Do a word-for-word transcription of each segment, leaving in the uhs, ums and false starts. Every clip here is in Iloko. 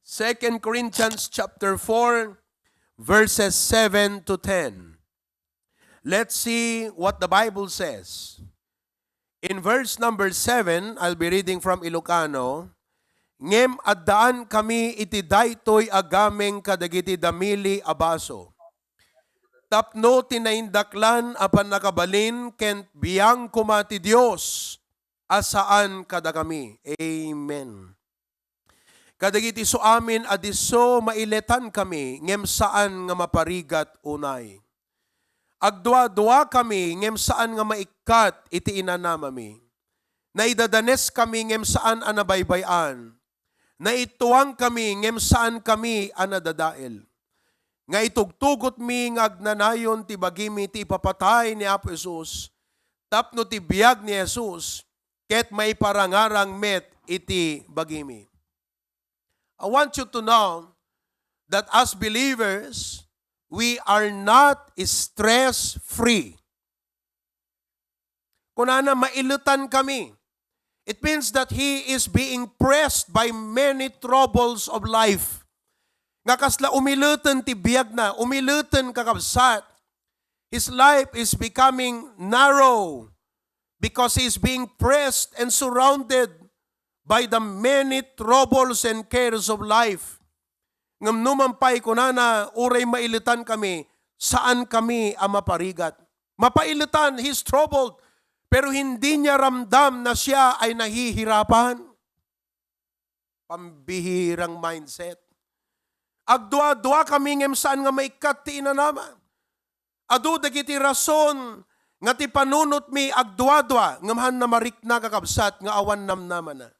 Second Corinthians chapter four, verses seven to ten. Let's see what the Bible says. In verse number seven, I'll be reading from Ilocano, "Ngem addaan kami iti daytoy a gameng kadagiti damili a baso, tapno ti naindaklan a pannakabalin ken biang koma ti Dios a saan kadakami." Amen. Kadagiti isuamin a disso, mailetankami ngem saan nga maparigat unay. Agduaduakami ngem saan nga maikkat iti inanamami. Naidadaneskami ngem saan a nabaybay-an. Naituangkami ngem saankami a nadadael. Naitugtugotmi nga agnanayon ti bagimi ti ipapatay ni Apo Jesus, tapno ti biag ni Jesus ket maiparangarang met iti bagimi. I want you to know that as believers, we are not stress-free. Kunana, mailetankami. It means that he is being pressed by many troubles of life. Nga kasla umileten ti biagna, umileten, kakabsat. His life is becoming narrow because he is being pressed and surrounded by the many troubles and cares of life. Ngem numan pay, kunana, uray mailetankami, saankami a maparigat. Mapailetan, he's troubled, pero hindi niya ramdam na siya ay nahihirapan. Pambihirang mindset. Agduaduakami ngem saan nga maikkat ti inanama. Adu dagiti rason nga ti panunotmi agduadua ngem haanna marikna, kakabsat, nga awan namnamana.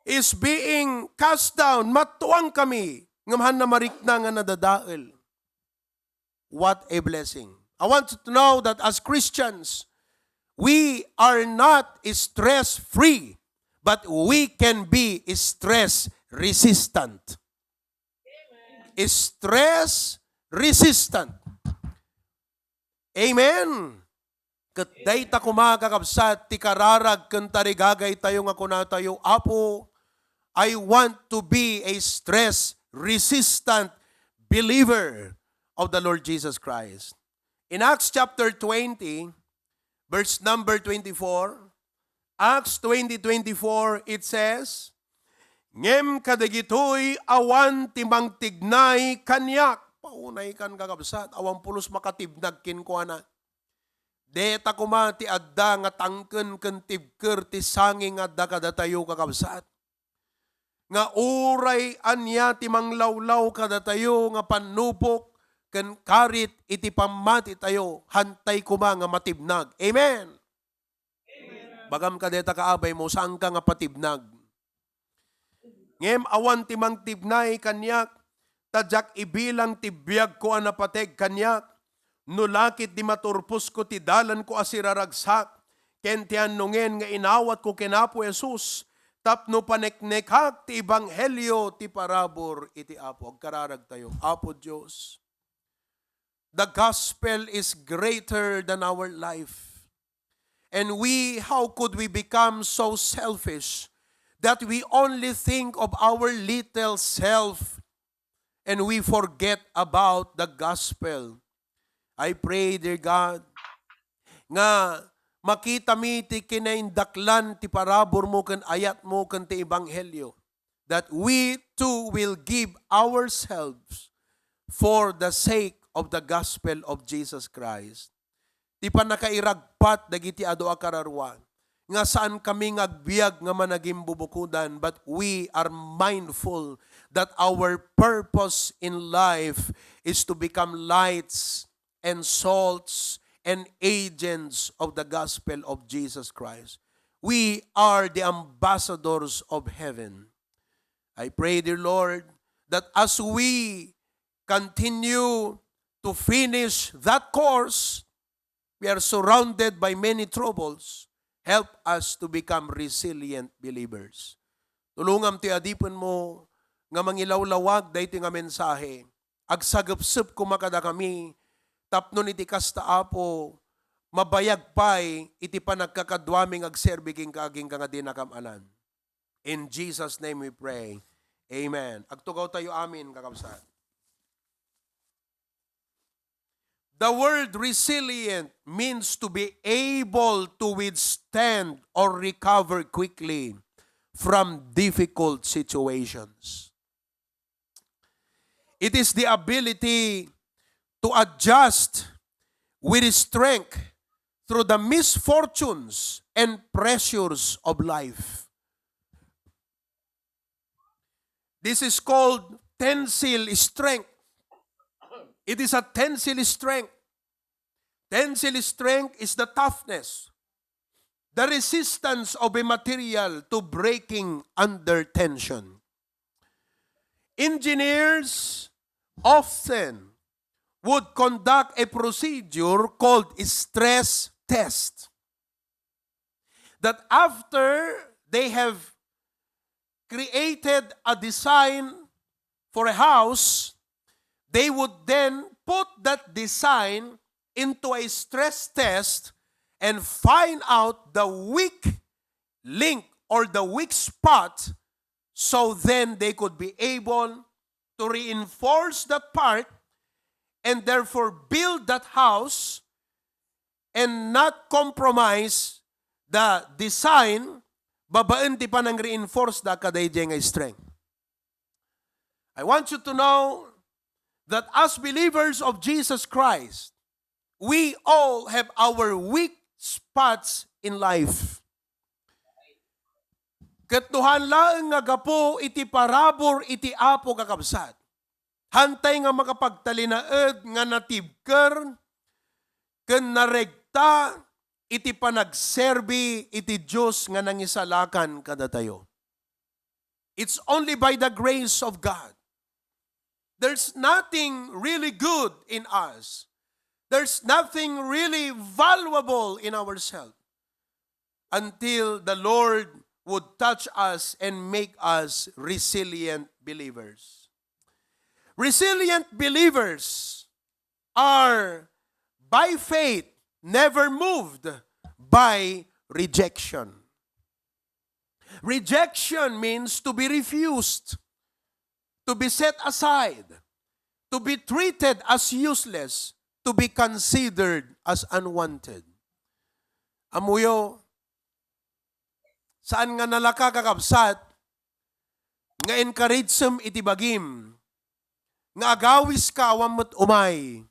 Is being cast down, matuangkami ngem haanna marikna nga nadadael. What a blessing. I want you to know that as Christians, we are not stress-free, but we can be stress-resistant. Stress-resistant. Amen. Ket dayta koma, kakabsat, ti kararag ken tarigagaytayo nga kunatayo, "Apo, I want to be a stress-resistant believer of the Lord Jesus Christ." In Acts chapter twenty, verse number twenty-four, Acts twenty twenty-four, it says, "Ngem kadagitoy awan ti mangtignay kaniak." Paunay kan, kakabsat, awan pulos makatibnag kenkuana. Deta koma ti adda nga tangken ken tibker ti sangi nga adda kadatayo, kakabsat. Nga uray ania ti manglawlaw kadatayo nga pannubok ken karit iti pammatitayo, hantay koma nga matibnag. Amen. Bagam kadeta, kaabaymo, saanka nga patibnag. Ngem awan ti mangtibnay kaniak, ta diak ibilang ti biagko a napateg kaniak, no la ket di maturposko ti dalanko a siraragsak, ken ti annongen nga inawatko ken Apo Jesus, tapno paneknekak ti ebanghelio ti parabur iti Apo. Agkararagtayo. Apo Dios, the gospel is greater than our life. And we, how could we become so selfish that we only think of our little self and we forget about the gospel? I pray, dear God, nga makitami ti kinaindaklan ti paraburmo ken ayatmo ken ti ebanghelio, that we too will give ourselves for the sake of the gospel of Jesus Christ. Ti pannakairagpat dagiti adu a kararua, nga saankami nga agbiag nga managimbubukodan, but we are mindful that our purpose in life is to become lights and salts and agents of the gospel of Jesus Christ. We are the ambassadors of heaven. I pray, dear Lord, that as we continue to finish that course, we are surrounded by many troubles. Help us to become resilient believers. Tulongam ti adipenmo nga mangilawlawag daytoy nga mensahe. Agsagepsep koma kadakami, tapno iti kasta, Apo, mabayag pay iti panagkakaduami nga agserbi kenka agingga nga dinakam alan. In Jesus' name we pray. Amen. Agtugaw tayo, amen, kakabsat. The word resilient means to be able to withstand or recover quickly from difficult situations. It is the ability to adjust with strength through the misfortunes and pressures of life. This is called tensile strength. It is a tensile strength. Tensile strength is the toughness, the resistance of a material to breaking under tension. Engineers often would conduct a procedure called stress test. That after they have created a design for a house, they would then put that design into a stress test and find out the weak link or the weak spot, so then they could be able to reinforce that part and therefore build that house and not compromise the design babaen ti panang-reinforce da kadaydiay nga strength. I want you to know that as believers of Jesus Christ, we all have our weak spots in life. Ket no han laeng nga gapu iti parabur iti Apo, kakabsat, hantay nga makapagtalinaed nga natibker ken naregta iti panagserbi iti Dios nga nangisalakan kadatayo. It's only by the grace of God. There's nothing really good in us. There's nothing really valuable in ourselves until the Lord would touch us and make us resilient believers. Resilient believers are by faith never moved by rejection. Rejection means to be refused, to be set aside, to be treated as useless, to be considered as unwanted. Ammoyo, saan nga nalaka, kakabsat, nga encouragesem iti bagim, nga agawiska awan met umay.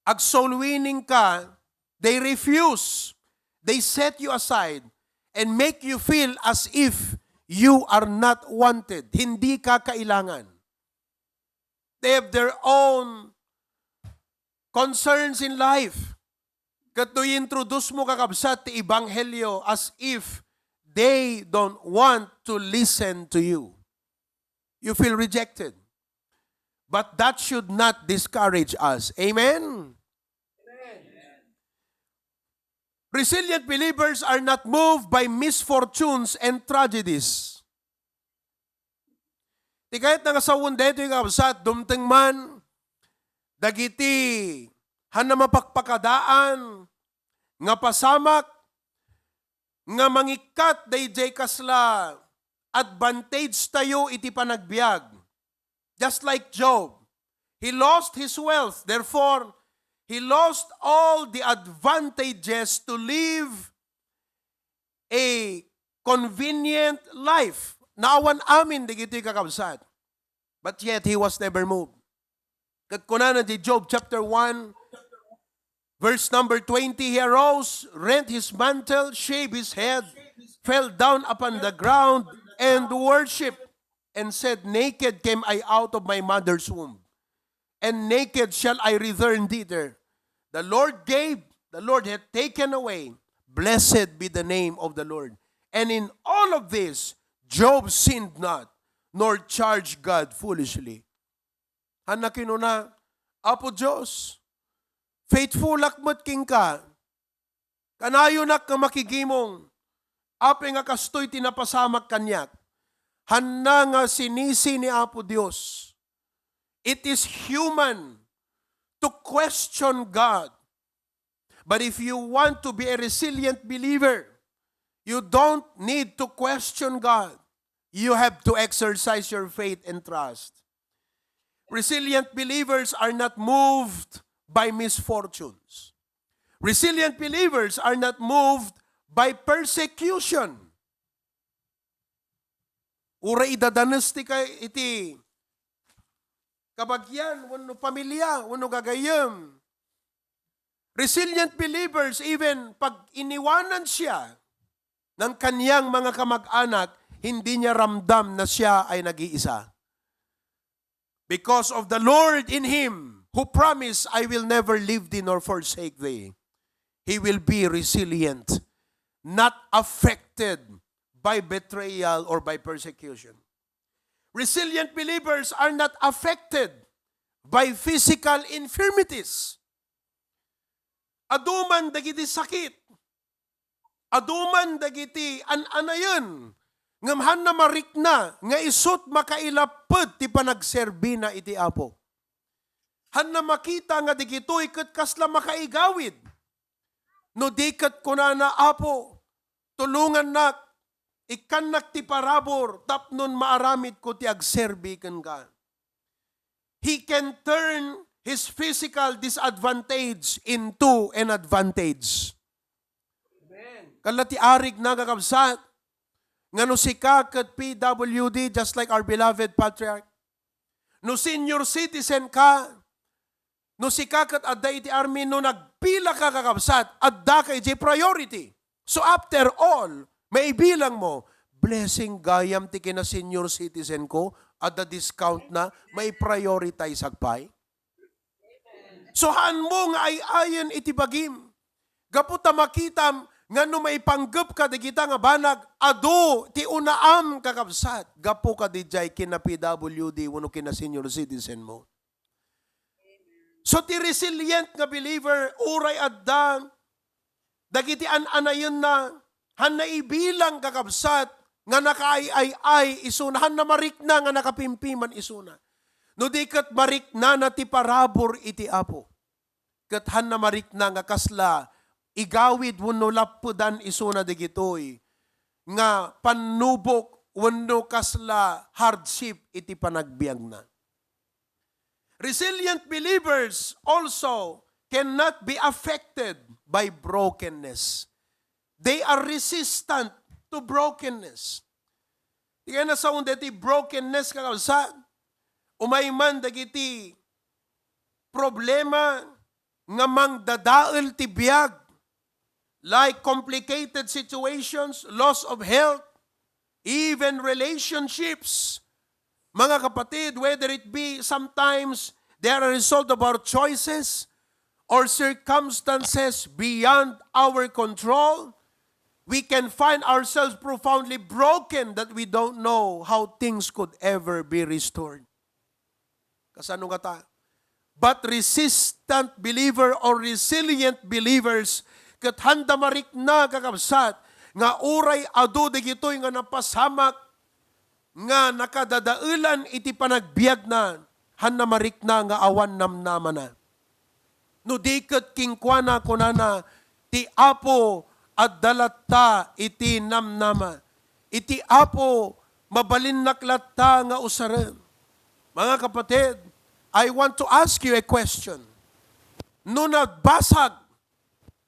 Ag-soul winning ka, they refuse. They set you aside and make you feel as if you are not wanted. Hindi ka kailangan. They have their own concerns in life. Ket no i-introduce mo, kakabsat, ti ebanghelyo as if they don't want to listen to you. You feel rejected. But that should not discourage us. Amen? Resilient believers are not moved by misfortunes and tragedies. Ti kayatna nga sawen daytoy, kakabsat, dumteng man dagiti han na mapakpakadaan nga pasamak nga mangikkat daydiay kasla advantage tayo iti panagbiag. Just like Job, he lost his wealth. Therefore, he lost all the advantages to live a convenient life. Naawan amin dagitoy, kakabsat. But yet, he was never moved. Ket kunana di Job chapter one, verse number twenty, he arose, rent his mantle, shaved his head, fell down upon the ground, and worshipped, and said, "Naked came I out of my mother's womb, and naked shall I return thither. The Lord gave, the Lord hath taken away. Blessed be the name of the Lord." And in all of this, Job sinned not, nor charged God foolishly. Han na kinuna, "Apo Dios, faithfulak met kenka. Kanayonak nga makigimong, apay nga kastoy ti napasamak kaniak." Han na nga sinisi ni Apo Dios. It is human to question God. But if you want to be a resilient believer, you don't need to question God. You have to exercise your faith and trust. Resilient believers are not moved by misfortunes. Resilient believers are not moved by persecution. Uray idadanes ti kay iti kabagian wenno pamilya wenno gagayyem. Resilient believers, even pag iniwanan siya ng kaniyang mga kamag-anak, hindi niya ramdam na siya ay nag-iisa. Because of the Lord in him, who promised, "I will never leave thee nor forsake thee." He will be resilient, not affected by betrayal or by persecution. Resilient believers are not affected by physical infirmities. Adu man dagiti sakit, adu man dagiti an-anayen, ngem hanna marikna nga isut' makailapped ti panagserbina iti Apo. Hanna makita nga dagitoy ket kasla makaigawid. No di ket kunana, "Apo, tulongannak, ikkannak ti parabur tapno maaramidko ti agserbi kenka." He can turn his physical disadvantage into an advantage. Amen. Kasla ti arigna, kakabsat, nga no sika ket P W D, just like our beloved patriarch, no senior citizen ka, no sika ket adda iti army, no nagpila ka, kakabsat, adda ka idiay priority. So after all, maibilang mo, "Blessing gayam ti kina-senior citizen ko, adda discount na, mai-prioritize ak pay." So, haan mo nga ay-ayen iti bagim. Gapu ta makitam nga no maipanggep ka dagita nga banag, adu ti unaam, kakabsat, gapu ka didiay kina P W D wenno kina senior citizen mo. So, ti resilient nga believer, uray adda dagiti an-anayenna, hanna ibilang, kakabsat, nga nakaay-ay-ay isuna, hanna marikna nga nakapimpiman isuna. No di ket mariknana ti parabur iti Apo, ket hanna marikna nga kasla igawid wenno lappedan isuna dagitoy nga pannubok wenno kasla hardship iti panagbiagna. Resilient believers also cannot be affected by brokenness. They are resistant to brokenness. Di kay nasaunda ti brokenness, kakabsat? Umay man dagiti problema nga mangdadael ti biag, like complicated situations, loss of health, even relationships. Mga kapatid, whether it be sometimes they are a result of our choices or circumstances beyond our control, we can find ourselves profoundly broken that we don't know how things could ever be restored. Kasano ngata? But resistant believer or resilient believers, ket handa marikna, kakabsat, nga uray adu dagitoy nga napasamak nga nakadadaelan iti panagbiagna, handa marikna nga awan namnamana. No di ket kenkuana, kunana, ti Apo adda latta iti namnama. Iti Apo, mabalinnak latta nga usaren. Mga kapatid, I want to ask you a question. No nabasag,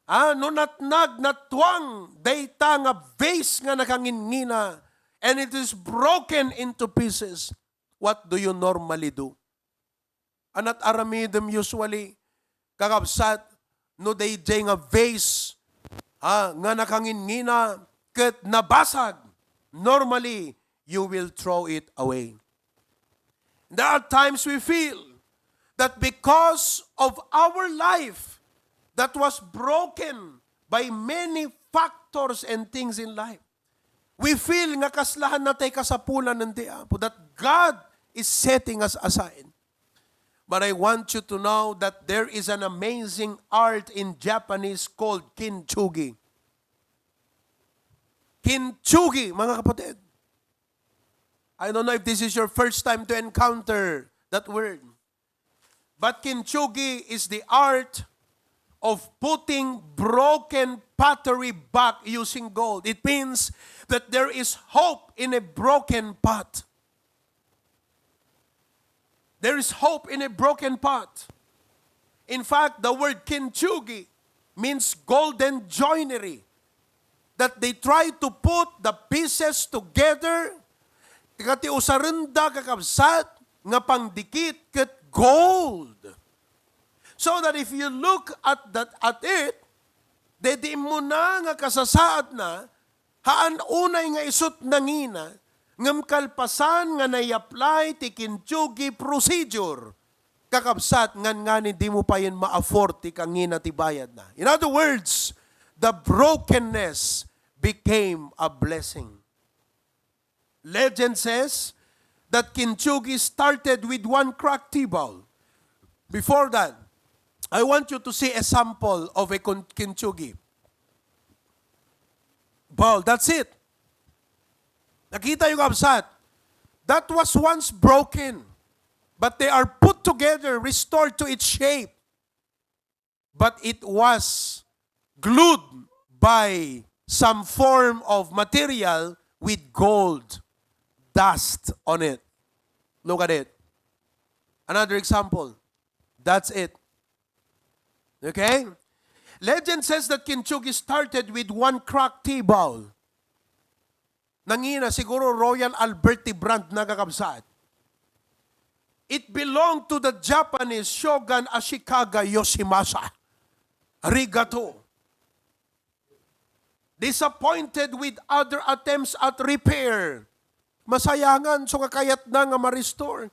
ah, no natnag, natuang dayta nga vase nga nakangingina, and it is broken into pieces, what do you normally do? Anat aramidem usually, kakabsat, no daydiay nga vase, ha, nga nakangingina ket nabasag, normally, you will throw it away. There are times we feel that because of our life that was broken by many factors and things in life, we feel nga kasla handa tay kasapulan ti Apo, that God is setting us aside. But I want you to know that there is an amazing art in Japanese called kintsugi. Kintsugi, mga kapatid. I don't know if this is your first time to encounter that word. But kintsugi is the art of putting broken pottery back using gold. It means that there is hope in a broken pot. There is hope in a broken pot. In fact, the word kintsugi means golden joinery that they try to put the pieces together, ket ti usarenda, kakabsat, nga pangdikit ket gold. So that if you look at that, at it, daydi immuna nga kasasaadna, haan unay nga isut nangina, ngem kalpasan nga nai-apply ti kintsugi procedure, kakabsat, ngan ngani dimo payen ma-afford ti kangina ti bayadna. In other words, the brokenness became a blessing. Legend says that kintsugi started with one cracked tea bowl. Before that, I want you to see a sample of a kun-, kintsugi bowl. That's it. Nakita niyo, kabsat? That was once broken, but they are put together, restored to its shape. But it was glued by some form of material with gold dust on it. Look at it. Another example. That's it. Okay? Legend says that kintsugi started with one cracked tea bowl. Nangina, siguro Royal Albert ti brand na, kakabsat. It belonged to the Japanese Shogun Ashikaga Yoshimasa. Arigato. Disappointed with other attempts at repair. Masayangan, so nga kayatna nga ma-restore.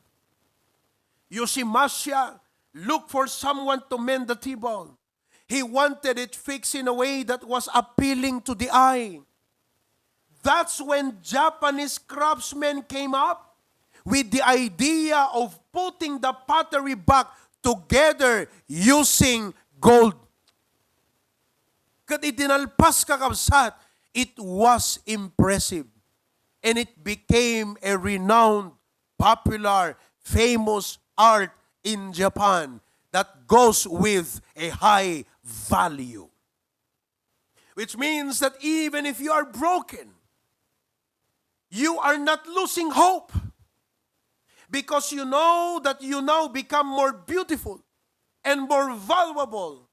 Yoshimasa looked for someone to mend the tea bowl. He wanted it fixed in a way that was appealing to the eye. That's when Japanese craftsmen came up with the idea of putting the pottery back together using gold. Ket idi nalpas, kakabsat, it was impressive. And it became a renowned, popular, famous art in Japan that goes with a high value. Which means that even if you are broken, you are not losing hope, because you know that you now become more beautiful and more valuable,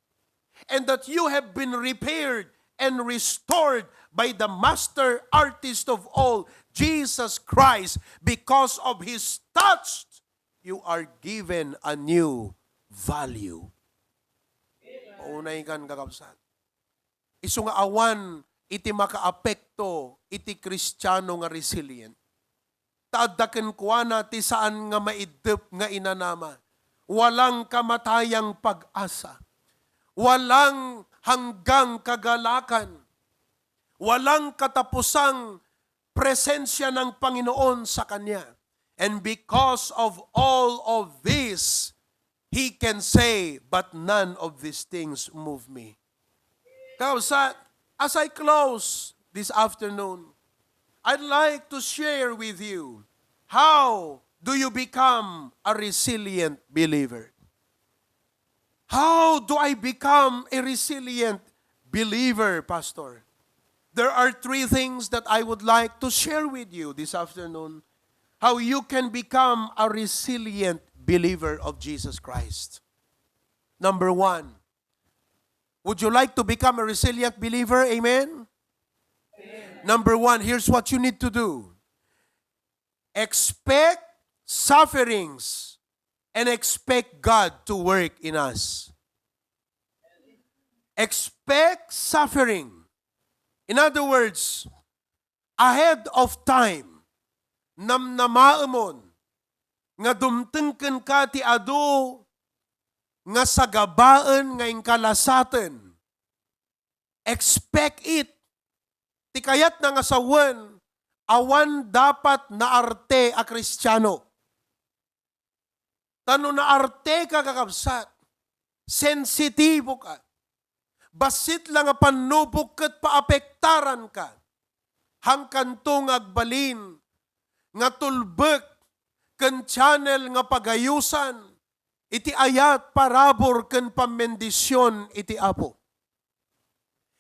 and that you have been repaired and restored by the master artist of all, Jesus Christ. Because of his touch, you are given a new value. Maunay kan, kakabsat. Isu nga awan iti makaapekto iti Kristiano nga resilient. Ta adda kenkuana ti saan nga maiddep nga inanama. Walang kamatayang pag-asa. Walang hanggang kagalakan. Walang katapusang presensia ng Panginoon sa kanya. And because of all of this, he can say, "But none of these things move me." Kaya sa, as I close this afternoon, I'd like to share with you, how do you become a resilient believer? How do I become a resilient believer, Pastor? There are three things that I would like to share with you this afternoon, how you can become a resilient believer of Jesus Christ. Number one, would you like to become a resilient believer? Amen? Number one, here's what you need to do. Expect sufferings and expect God to work in us. Expect suffering. In other words, ahead of time, namnamaemon nga dumteng kenka ti adu nga sagabaen nga inkalasaten. Expect it. Ti kayatna nga sawen, awan dapat naarte a Kristiano. Ta no naarte ka, kakabsat, sensitibo ka, bassit la nga pannubok ket paapektaran ka, hangkanto nga agbalin nga tulbek ken channel nga pagayusan iti ayat, parabur, ken pammendision iti Apo.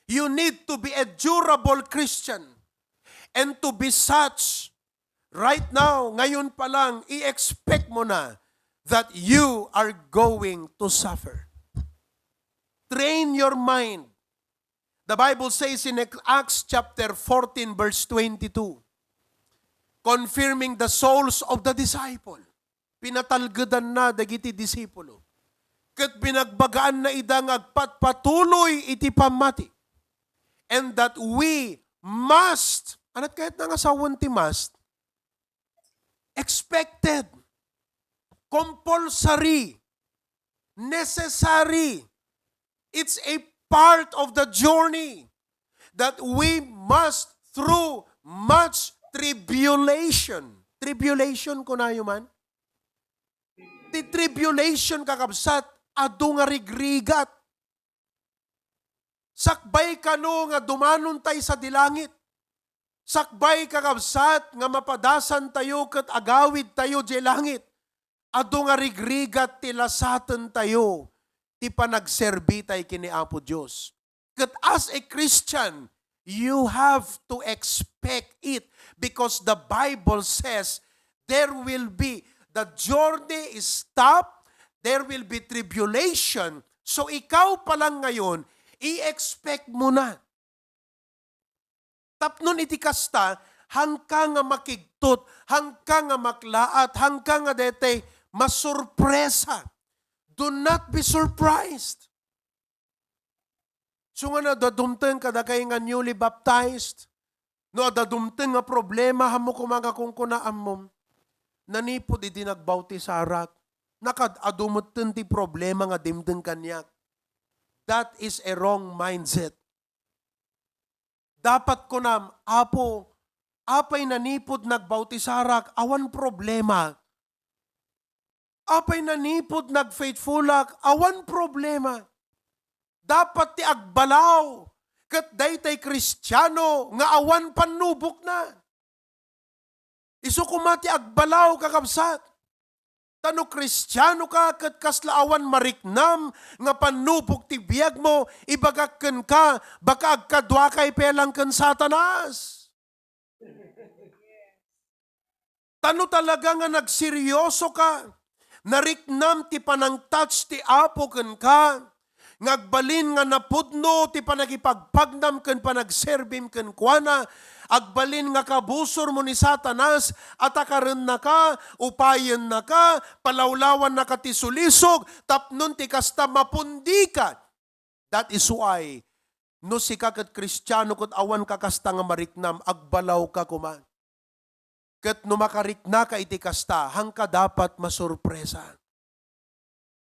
You need to be a durable Christian and to be such right now, ngayon pa lang, i-expect mo na that you are going to suffer. Train your mind. The Bible says in Acts chapter fourteen, verse twenty-two, confirming the souls of the disciple, pinatalgedanna dagiti disipulo, ket binagbagaanna ida nga agpatpatuloy iti pammati. And that we must, anat kayat na nga sawen ti must? Expected, compulsory, necessary. It's a part of the journey that we must through much tribulation. Tribulation, kunayo man? Ti tribulation, kakabsat, adu nga rigrigat. Sakbay kano nga dumanon tay sadi langit. Sakbay, kakabsat, nga mapadasan tayo ket agawid tayo diay langit. Adu nga rigrigat ti lasaten tayo ti panagserbi tay ken ni Apo Dios. Ket as a Christian, you have to expect it because the Bible says there will be, the journey is tough, there will be tribulation. So ikaw pa lang ngayon, i-expect mo na. Tapnon iti kasta, hangka nga makigtot, hangka nga maklaat, hangka nga daytay masurpresa. Do not be surprised. So nga no adda dumteng kadakay nga newly baptized, no adda dumteng nga problema, ammo koma nga kunkuna, ammom, nanipud idi nagbautisar, nakaad-adu metten ti problema nga dimteng kaniak. That is a wrong mindset. Dapat kunam, Apo, apay nanipud nagbautisar, awan problema. Apay nanipud nagfaithfulak, awan problema. Dapat ti agbalaw ket daytay Kristiano nga awan pannubokna. Isu koma ti agbalaw, kakabsat. Ta no Kristiano ka ket kasla awan mariknam nga pannubok ti biagmo, ibagak kenka, baka agkaduakay pay lang ken Satanas. Ta no talaga nga nagseryoso ka, nariknam ti panangtouch ti Apo kenka, nga agbalin nga napudno ti panagipagpagnam ken panagserbim kenkuana, agbalin nga kabusormo ni Satanas, atakarennaka, upayennaka, palawlawannaka ti sulisog, tapnon ti kasta mapundika. That is why, no sika ket Kristiano ket awan ka kasta nga mariknam, agbalawka koma. Ket no makariknaka iti kasta, hangka dapat masurpresa.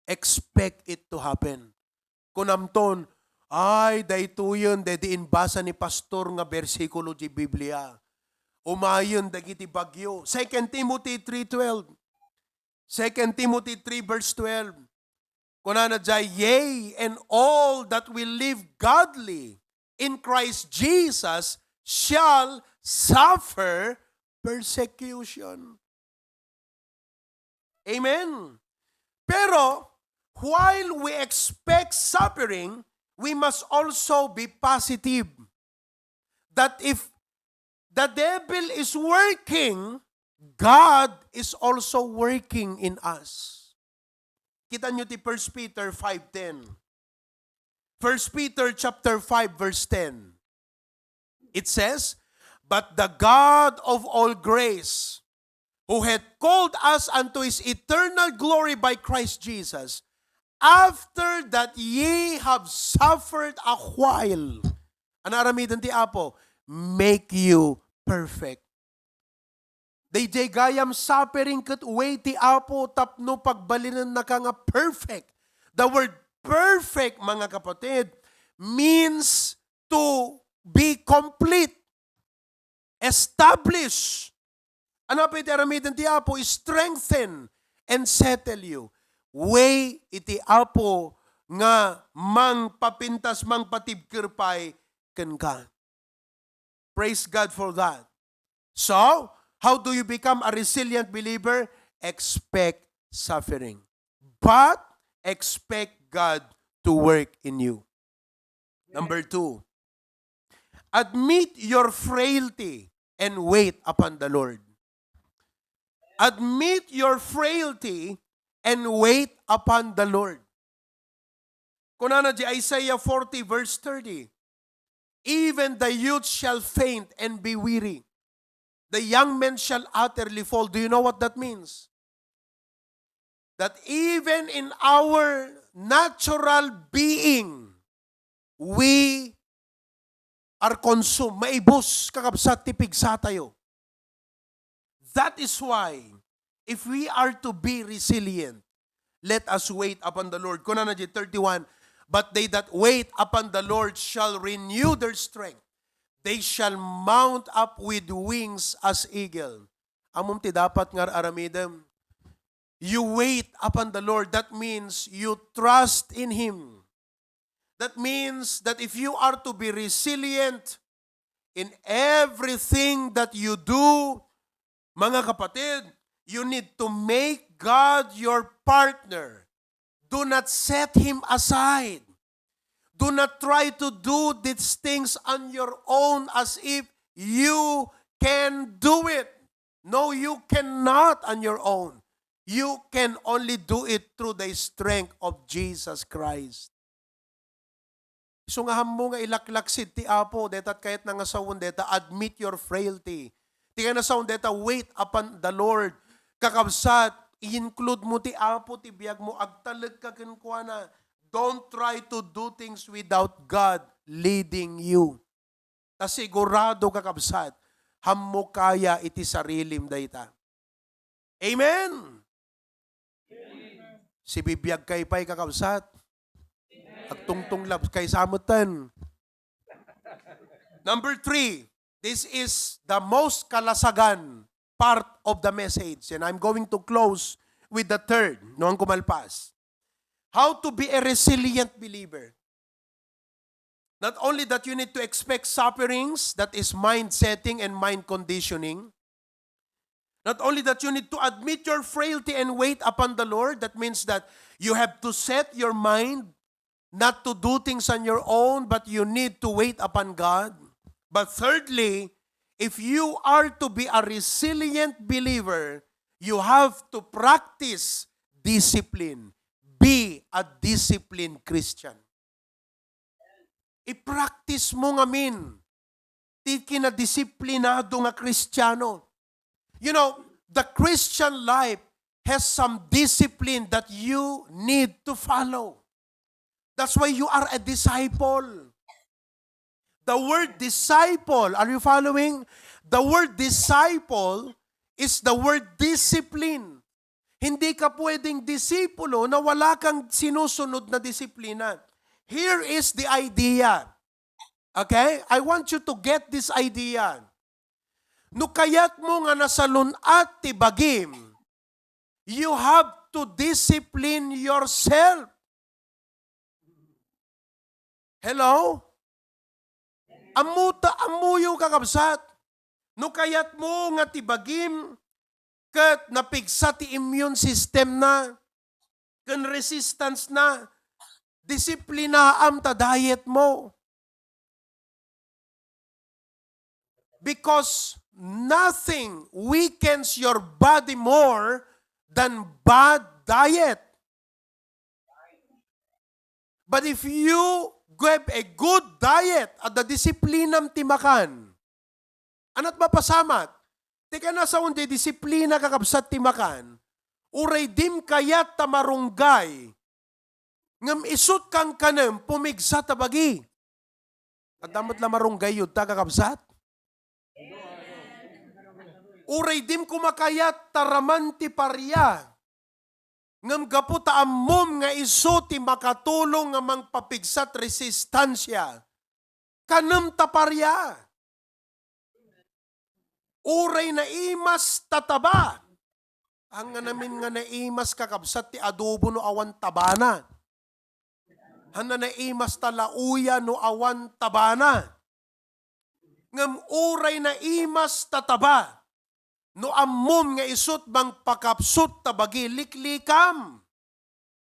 Expect it to happen. Kunamton, "Ay, daytoyen daydi imbasa ni pastor nga bersikulo ti Biblia. Umayen dagiti bagyo." Second Timothy three twelve. Second Timothy three verse twelve. Kunana diay, "Yea, and all that will live godly in Christ Jesus shall suffer persecution." Amen. Pero, while we expect suffering, we must also be positive that if the devil is working, God is also working in us. Kita nyo ti First Peter five ten. First Peter chapter five verse ten. It says, "But the God of all grace, who hath called us unto his eternal glory by Christ Jesus, after that ye have suffered a while," ano aramiden ti Apo? "Make you perfect." Daydiay gayam suffering ket way ti Apo tapno pagbalinennaka nga perfect. The word perfect, mga kapatid, means to be complete, establish. Ano pay ti aramiden ti Apo? Strengthen and settle you. Way iti Apo nga mangpapintas, mangpatibker pay kenka. Praise God for that. So, how do you become a resilient believer? Expect suffering. but expect God to work in you. Number two, admit your frailty and wait upon the Lord. Admit your frailty and wait upon the Lord. Kunana di Isaiah forty verse thirty, "Even the youth shall faint and be weary. The young men shall utterly fall." Do you know what that means? That even in our natural being, we are consumed. Maibus, kakabsat, ti pigsatayo. That is why, if we are to be resilient, let us wait upon the Lord. Kunana di thirty-one, "But they that wait upon the Lord shall renew their strength. They shall mount up with wings as eagle." Ammom ti dapat nga ar-aramidem? You wait upon the Lord. That means you trust in Him. That means that if you are to be resilient in everything that you do, mga kapatid, you need to make God your partner. Do not set Him aside. Do not try to do these things on your own as if you can do it. No, you cannot on your own. You can only do it through the strength of Jesus Christ. Isu nga ammo nga ilaklaksid ti Apo, dayta kayatna nga sawen, dayta admit your frailty. Ti kayatna nga sawen, dayta wait upon the Lord. Kakabsat, i-include mo ti Apo ti biag mo, agtalek ka kenkuana. Don't try to do things without God leading you. Ta sigurado, kakabsat, ammo kaya iti sarilim dayta. Amen! Sibibiag kay pay, kakabsat. Agtungtunglab kay sa metten. Number three, this is the most kalasagan part of the message. And I'm going to close with the third, no, ang kumalpas. How to be a resilient believer. Not only that you need to expect sufferings, that is mind setting and mind conditioning. Not only that you need to admit your frailty and wait upon the Lord, that means that you have to set your mind not to do things on your own, but you need to wait upon God. But thirdly, if you are to be a resilient believer, you have to practice discipline. Be a disciplined Christian. I-practice mo ngamin ti kinadisiplinado nga Kristiano. You know, the Christian life has some discipline that you need to follow. That's why you are a disciple. The word disciple, are you following? The word disciple is the word discipline. Hindi ka pwedeng disipulo na wala kang sinusunod na disiplina. Here is the idea. Okay? I want you to get this idea. No kayat mo nga nasalun-at ti bagim, you have to discipline yourself. Hello? Ammo ta, ammoyo, kakabsat. No kayat mo nga ti bagim ket napigsa ti immune system na, ken resistance na, disiplinaam ta diet mo. Because nothing weakens your body more than bad diet. But if you have a good diet, adda disiplinam ti makan, anat mapasamak? Ti kanasaon ti disiplina, kakabsat, ti makan, uray dim kayat ta marunggay, ngem isut' kankanem, pumigsa ta bagi. Adda met la marunggay yu ta, kakabsat? Uray dim koma kayat ta raman ti paria. Ngem gapu ta ammom nga isu ti makatulong nga mangpapigsat resistansia, kanem ta paria. Uray naimas ta taba. Haan ngamin nga naimas, kakabsat, ti adobo no awan tabana. Haan a naimas ta lauya no awan tabana. Ngem uray naimas ta taba, no ammom nga isut' mangpakapsut ta bagi, liklikam.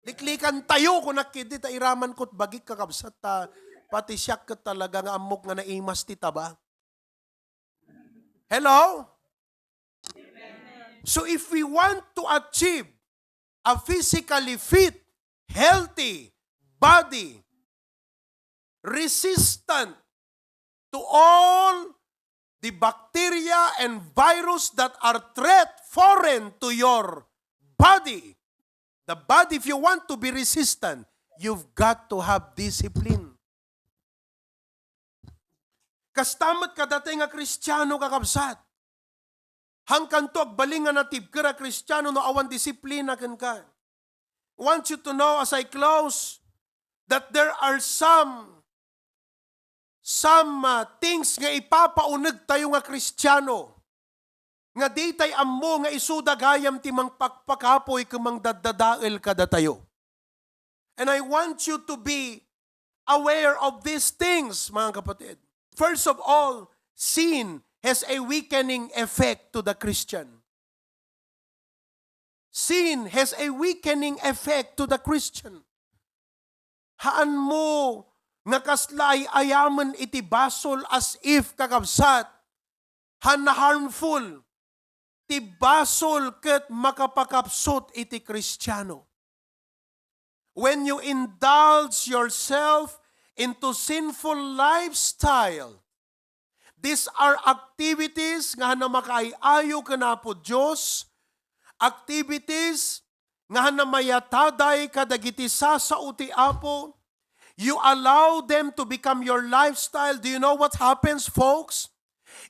Liklikantayo, kunak idi, ta iraman ko't bagik, kakabsat, ta pati siak ket talaga nga ammok nga naimas ti taba. Hello? So if we want to achieve a physically fit, healthy body, resistant to all the bacteria and virus that are threat foreign to your body, the body, if you want to be resistant, you've got to have discipline. Kasta met kadatayo nga Kristiano, kakabsat. Hangkanto agbalin nga natibker a Kristiano no awan disiplina kenka. I want you to know, as I close, that there are some, some, uh, things nga ipapaunegtayo nga Kristiano nga ditay ammo nga isuda gayam ti mangpakpakapuy ken mangdaddadael kadatayo. And I want you to be aware of these things, mga kapatid. First of all, sin has a weakening effect to the Christian. Sin has a weakening effect to the Christian. Haan mo nga kasla ay-ayamen iti basol as if, kakabsat, haan na harmful ti basol ket makapakapsut iti Kristiano. When you indulge yourself into sinful lifestyle, these are activities nga haan na makaay-ayo ken Apo Dios, activities nga haan na mayataday kadagiti sasao ti Apo. You allow them to become your lifestyle. Do you know what happens, folks?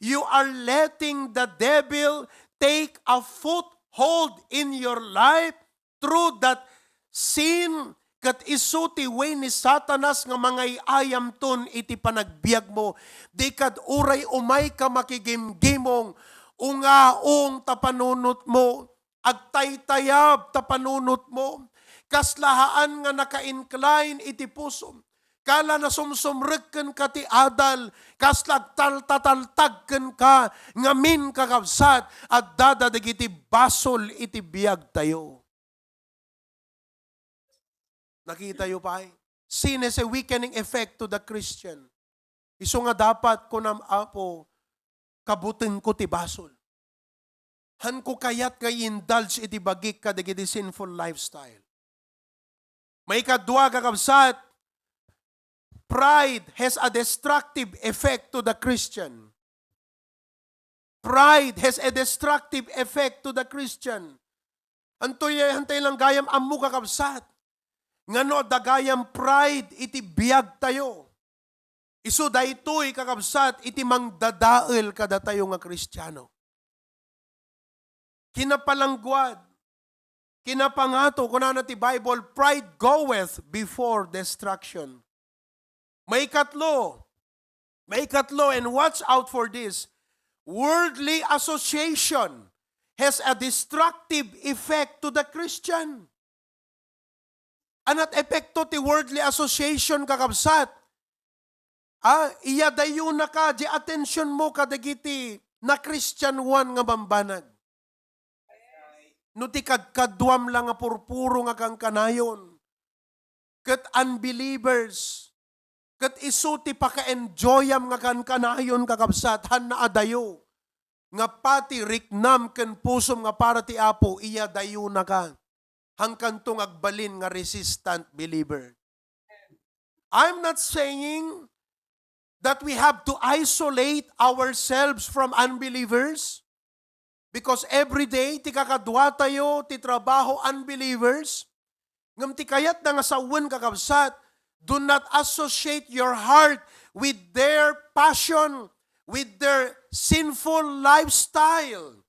You are letting the devil take a foothold in your life through that sin, ket isu ti way ni Satanas nga mangay-ayamton iti panagbiagmo. Di kad uray umayka makigimgimong, ungaong ta panunotmo, agtaytayab ta panunotmo, kasla haan nga naka-incline iti pusom. Kala nasumsumrek kenka ti adal, kasla agtaltataltag kenka, ngamin, kakabsat, addada dagiti basol iti biagtayo. Nakitayo pay? Sin has a weakening effect to the Christian. Isu nga dapat kunam, Apo, kabutengko ti basol. Hanko kayat nga i-indulge iti bagik kadagiti sinful lifestyle. Maikadua, kakabsat, pride has a destructive effect to the Christian. Pride has a destructive effect to the Christian. Antoy, hantay lang gayam ammo, kakabsat, nga no adda gayam pride iti biagtayo, isu daytoy, kakabsat, iti mangdadael kadatayo nga Kristiano. Kinapalangguad, kinapangato, kunana ti Bible, "Pride goeth before destruction." Maikatlo, maikatlo, and watch out for this, worldly association has a destructive effect to the Christian. Anat epekto ti worldly association, kakabsat? Ah, iyadayonaka, di attention mo kadagiti nakristianoan nga bambanag. No ti kadkaduam la nga purpuro nga kankanayon, ket unbelievers, ket isu ti paka-enjoyam nga kankanayon, kakabsat, haan na adayo nga pati riknam ken pusom nga para ti Apo, iyadayonaka. Hangkanto nga agbalin nga resistant believer. I'm not saying that we have to isolate ourselves from unbelievers, because every day ti kakaduatayo ti trabaho unbelievers. Ngem ti kayatna nga sawen, kakabsat, do not associate your heart with their passion, with their sinful lifestyle.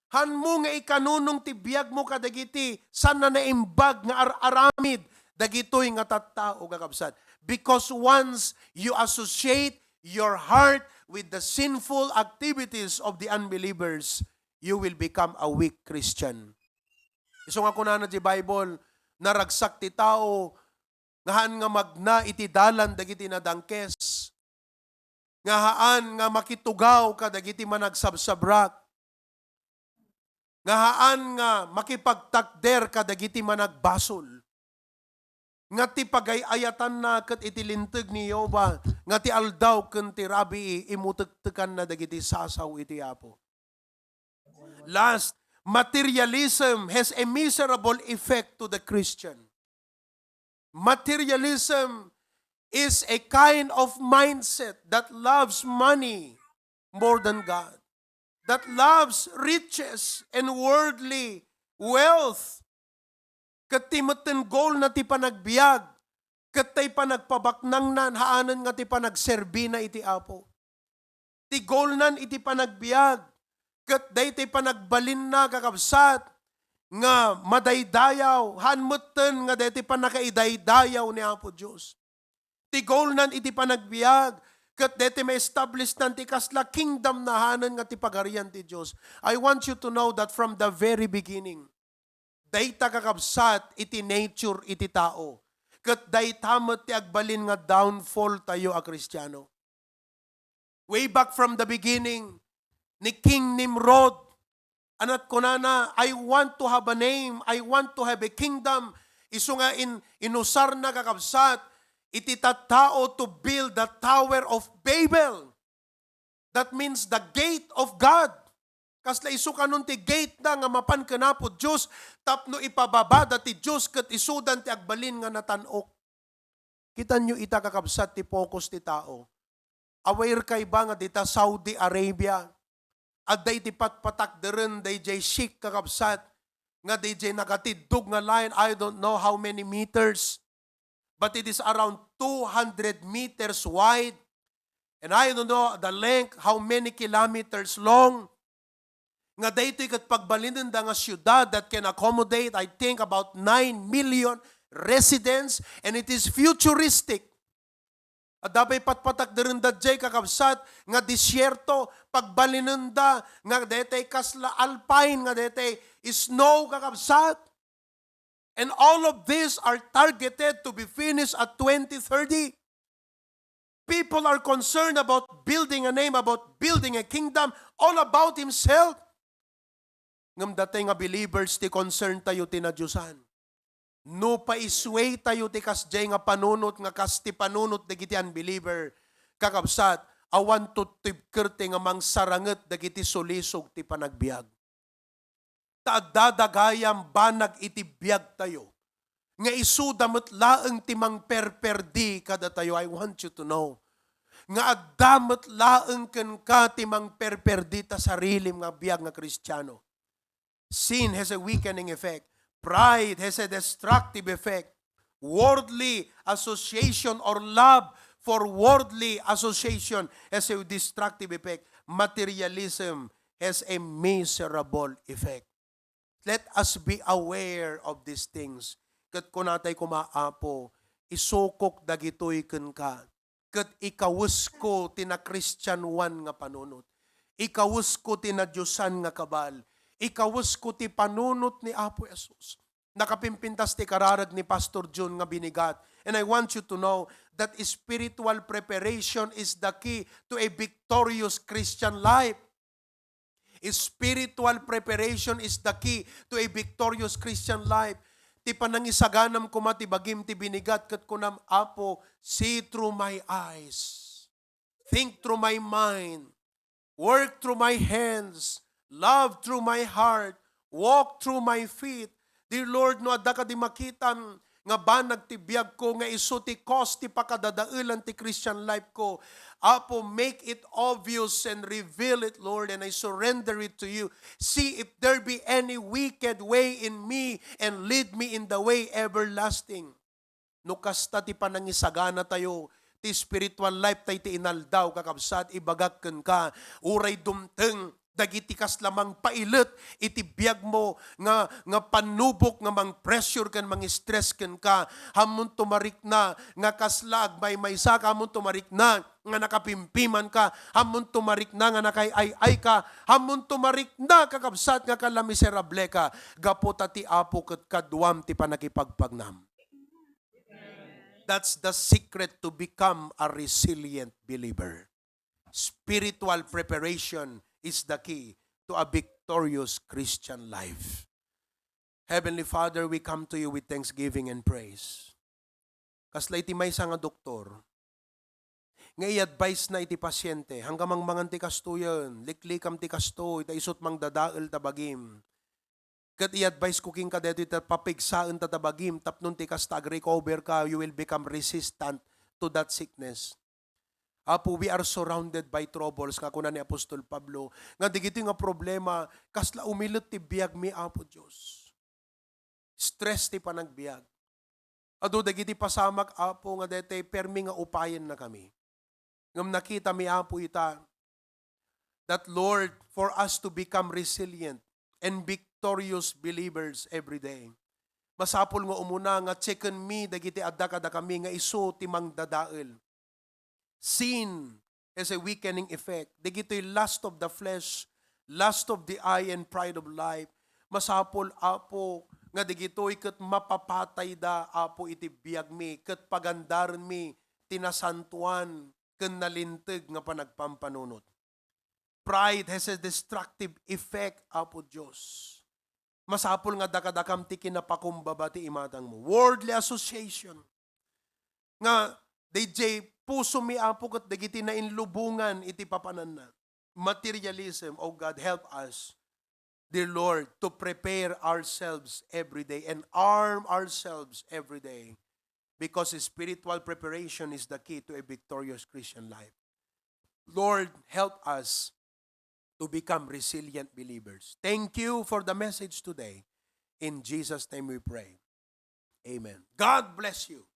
Hanmo nga ikanunong ti biagmo kadagiti saan a naimbag nga ar-aramid dagitoy nga tattao, kakabsat. Because once you associate your heart with the sinful activities of the unbelievers, you will become a weak Christian. Isu nga kunana ti Bible, naragsak ti tao nga haan nga magna iti dalan dagiti nadangkes, nga haan nga makitugaw kadagiti managsabsabrak, nga haan nga makipagtakder kadagiti managbasol. nga ti pagay-ayatanna ket iti linteg ni Jehovah nga ti aldaw ken ti rabii, imutektekanna dagiti sasaw iti Apo. Last, materialism has a miserable effect to the Christian. Materialism is a kind of mindset that loves money more than God, that loves riches and worldly wealth. Ket ti metten goal na ti panagbiag, ket tay panagpabaknangnan, haanen nga ti panagserbina iti Apo. Ti goalnan iti panagbiag, ket daytoy panagbalinna, kakabsat, nga madaydayaw, haan metten nga daytoy pannakaidaydayaw ni Apo Dios. Ti goalnan iti panagbiag, ket daytoy ma-establishnan ti kasla kingdom na haanen nga ti pagarian ti Dios. I want you to know that from the very beginning, dayta, kakabsat, iti nature iti tao. Ket dayta met ti agbalin nga downfall tayo a Kristiano. Way back from the beginning, ni King Nimrod, anat kunana, "I want to have a name, I want to have a kingdom." Isu nga in-, inusarna, kakabsat, iti tattao to build the Tower of Babel. That means the gate of God. Kasla isu kanon ti gate na nga mapan ken Apo Dios tapno ipababada ti Dios ket isudan ti agbalin nga natan-ok. Kitanyo ita, kakabsat, ti focus ti tao. Aware kay ba nga dita Saudi Arabia, adda iti patpatakderen dayjay sheikh, kakabsat, nga dayjay nakatiddog nga line, I don't know how many meters, but it is around two hundred meters wide, and I don't know the length, how many kilometers long, nga daytoy ket pagbalinenda nga siudad that can accommodate, I think, about nine million residents, and it is futuristic. Adda pay patpatakderenda jay, kakabsat, nga disyerto, pagbalinenda nga daytoy kasla alpine, nga daytoy snow, kakabsat. And all of these are targeted to be finished at twenty thirty. People are concerned about building a name, about building a kingdom, all about himself. Ngem dayta nga believers ti concern tayo ti nadiosan. No paissuay tayo ti kasjay nga panunot nga kas ti panunot dagiti unbeliever, kakabsat, awan tuttibker ti nga mangsaranget dagiti sulisog ti panagbiag. Ta adda gayam banag iti biag tayo nga isuda met laeng ti mangperperdi kadatayo. I want you to know nga adda met laeng kenka ti mangperperdi ta sarilim nga biag nga Kristiano. Sin has a weakening effect. Pride has a destructive effect. Worldly association or love for worldly association has a destructive effect. Materialism has a miserable effect. Let us be aware of these things. Ket kunatay koma, Apo, isukok dagitoy kenka. Ket ikawesko ti nakristianoan nga panunot. Ikawesko ti nadiosan nga kabal. Ikawesko ti panunot ni Apo Jesus. Nakapimpintas ti kararag ni Pastor John nga binigat. And I want you to know that spiritual preparation is the key to a victorious Christian life. Spiritual preparation is the key to a victorious Christian life. Ti panangisaganam koma ti bagim ti binigat ket kunam, Apo, see through my eyes. Think through my mind. Work through my hands. Love through my heart. Walk through my feet. Dear Lord, no adda kadi makitam nga banag ti biag ko nga isu ti cause ti pakadadaelan ti Christian life ko, Apo, make it obvious and reveal it, Lord, and I surrender it to you. See if there be any wicked way in me and lead me in the way everlasting. No kasta ti panangisaganatayo, ti spiritual life tay ti inaldaw, kakabsat, ibagak kenka, uray dumteng dagiti kasla mangpailet iti biagmo nga, nga pannubok nga mang-pressure ken mang-stress kenka, ammon to marikna nga kasla agmaymaysaka, ammon to marikna nga nakapimpimanka, ammon to marikna nga nakay-ay-ayka, ammon to marikna, kakabsat, nga kala miserableka, gapu ta ti Apo ket kaduam ti pannakipagpagnam. That's the secret to become a resilient believer. Spiritual preparation is the key to a victorious Christian life. Heavenly Father, we come to you with thanksgiving and praise. Kasla iti maysa nga doktor nga i-advise na iti pasyente, "Hangga mangmangan ti kastoyen, liklikam ti kastoy, ta isut' mangdadael ta bagim." Ket i-advise ko kenka daytoy ta papigsaen ta ta bagim tapno ti kasta ag-recover ka, you will become resistant to that sickness. Apo, we are surrounded by troubles, nga kuna ni Apostol Pablo, nga digitoy nga problema, kasla umilet ti biagmi, Apo Dios. Stress ti panagbiag. Adu dagiti pasamak, Apo, nga daytoy permi nga upayennakami. Ngem nakitami, Apo, ita, that, Lord, for us to become resilient and victorious believers every day, masapul nga umuna nga checkenmi dagiti adda kadakami nga isu ti mangdadael. Sin has a weakening effect. Dagitoy lust of the flesh, lust of the eye, and pride of life. Masapul, Apo, nga dagitoy ket mapapatayda, Apo, iti biagmi, ket pagandarenmi ti nasantoan ken nalinteg nga panagpampanunot. Pride has a destructive effect, Apo Dios. Masapul nga dakadakam ti kinapakumbaba ti imatangmo. Worldly association. Nga, D J, pusomi, Apo, ket dagiti nainlubongan iti papananna. Materialism, oh God, help us, dear Lord, to prepare ourselves every day and arm ourselves every day, because spiritual preparation is the key to a victorious Christian life. Lord, help us to become resilient believers. Thank you for the message today. In Jesus' name we pray. Amen. God bless you.